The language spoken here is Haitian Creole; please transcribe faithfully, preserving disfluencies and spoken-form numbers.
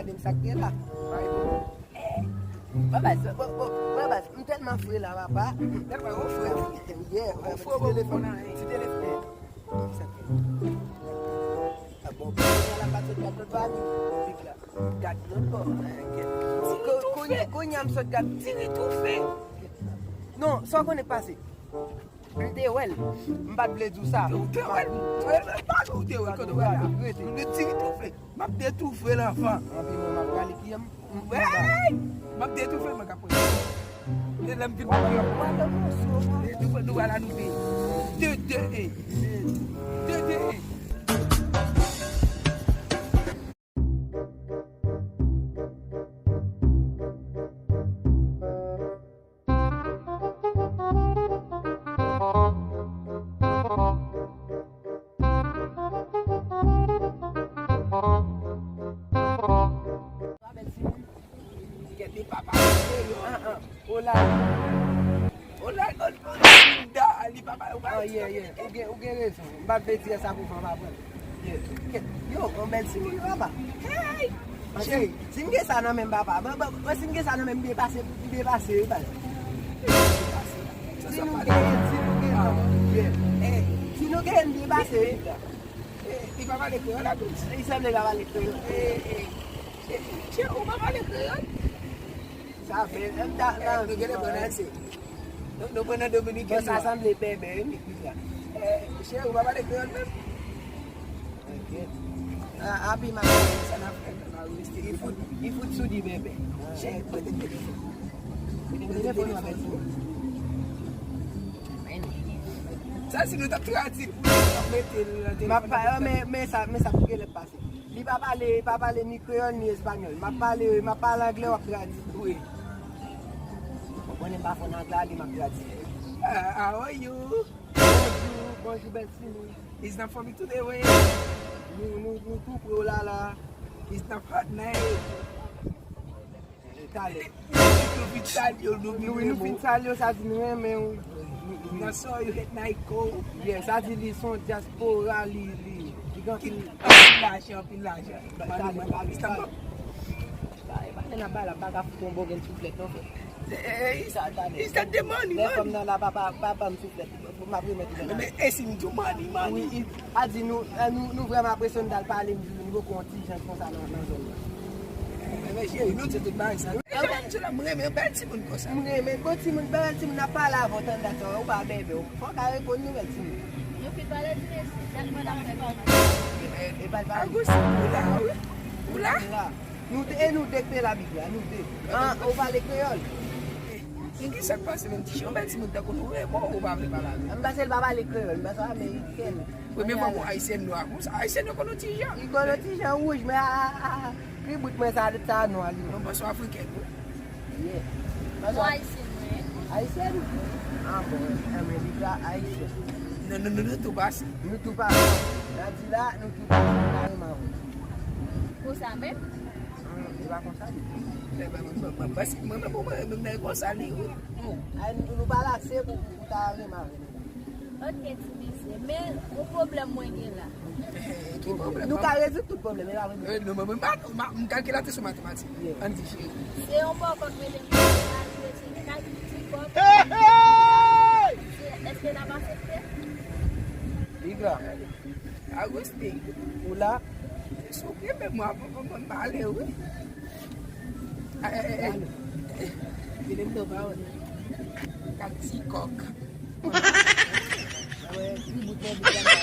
Menm sa k gen la. Baba, baba, m tèlman fre la, papa. Tèlman ou fre. Yeah, ou fre, ti telefòn, ti telefòn. Sa k gen? Ah bon, kounye a la pa sot gad lòt bò a, big la. Gad lòt bò. Kounye a m sot gad. Ti ri toufe. Non, sa w konnen k pase? M te wè l. M pa t vle di w sa. Ou te wè l? Ou te wè l? Ou te wè l? Kote w wè l la? Rete. M te di ritoufe. M ap detoufe lanfan. Anpi mwen, m ap rale pye m. Hey! M ap detoufe, mwen k ap pran. E lè m vin pran yon. Wale moso. E nou, nou wè la nou te. De, de, e. De, de, e. Kèt li papa. Ah, ah. Ola. Ola, ola, ola, li papa, ou pa. Ah, yeah, yeah. Ou gen, ou gen rezon. M pa t vle di sa pou fanm aprann. Yo, yon bèl timoun, papa. Hey! Cheri, si m gen sa nan men m, papa. Bon, bon, bon, si m gen sa nan men m, m byen pase, m byen pase, wi, papa. Si nou gen, si nou gen, yeah. Eh, si nou gen, m byen pase, wi. Eh, li pa pale kreyòl, la, tou. Li sanble pa pale kreyòl. Eh, eh, eh, cheri, ou pa pale kreyòl? Sa fè, m ta, eh, nou gen lè pran nan se. Nou, nou pran nan dominiken. Bon, sa sanble bèbè, wi, Mika. Eh, cheri, ou pa pale kreyòl menm? Ok. Ah, abi, ma, sa n ap fè. Li fout, li fout sou di bèbè. Cheri, kote telefòn? Kote telefòn, ma bèl. Sa, si nou t ap tradui pou nou, t ap mete l nan telefòn. M ap pa, men, men sa, men sa pou gen lè pase. Li pa pale, li pa pale ni kreyòl ni espanyòl. M ap pale, m ap pale anglè, w ap tradui. Wi. Ou konnen m pa fò nan anglè, ale m ap tradui. Ah, how are you? Bonjou, bonjou, bèl timoun. It's not for me today, wey. Nou, nou, nou tou pre w la, la. It's not hot night. Talè. Nou fin salye yo, nou vin. Wi, nou fin salye yo, sa di nou renmen w. Nan sa yo, Nike. Yeah, sa di li se yon dyaspora, li, li, li gen anpil, anpil lajan, anpil lajan. Talè, talè, talè. Talè, talè, n ap bay la, pa ka fout yon bon grenn souflèt, non, frè. Sa, talè. Lè fanm nan la, pa, pa, pa ban m souflèt. M ap remèt ou bagay. Men, e si m di w money, money? Wi, a di nou, eh, nou, nou vrèman apresye w, nou t al pale, m di nou poko yon ti jan konsa nan, nan zòn nan. Men, men, cheri, nou di tout bagay sa. E, mwen di la, m renmen bèl timoun konsa. M renmen bon timoun, bèl timoun, n ap pale avè w, tande sa, ou pa bèbè, ou fò w ka reponn nou, bèl timoun. Nou fin pale di mesye, dat mwen ap fè kòman. E, e, pa, pa. Agoustin, ou la, wi. Ou la? Ou la. Nou de, e nou de k te la, big la, nou de. An, ou pale kreyòl? Men ki sa k pase menm, ti chen, yon bèl timoun tankou nou renmen w, ou pa vle pale avè l? M panse l pa pale kreyòl, m panse w amerikèn. Premye fwa m wè ayisyèn nwa konsa. Ayisyèn yo konn yon ti jan. Li konn yon ti jan wouj, men a, a, a, kribout mwen sa, sa nwa li. Mwen panse w afrikèn, wi. Yeah. Ou ayisyèn, wi. Ayisyèn? Ah bon, eh, men li pa ayisyèn. Non, non, non, nou tou pase. Nou tou pase. Nan di la, nou tou pase, nou kareman wè. Konsa menm? Hum, li pa konsa li. Mwen, mwen, mwen, mwen, mwen, mwen, mwen, mwen, konsa li, wi. Ay, nou, nou pa lase pou, pou ta renmen avè nou. Ok, ti mesye, men yon pwoblèm mwen gen la. Ki pwoblèm? Nou ka rezoud tout pwoblèm, e pa vre? Eh, non, mwen, mwen, mwen, mwen kalkilatris an matematik. Yeah. Ann di, cheri. Se yon bòkò k mete m nan lari, se yon kalkil ti kòb. Hey, hey! Se, èske n ap aksepte? Big la. Agoustin. Ou la? Souple, men mwen, mwen, mwen, mwen pale, wi. Eh, eh, eh, eh. Vini m nan pawòl. Kat ti kòk. Wè, pi bout nan bout la.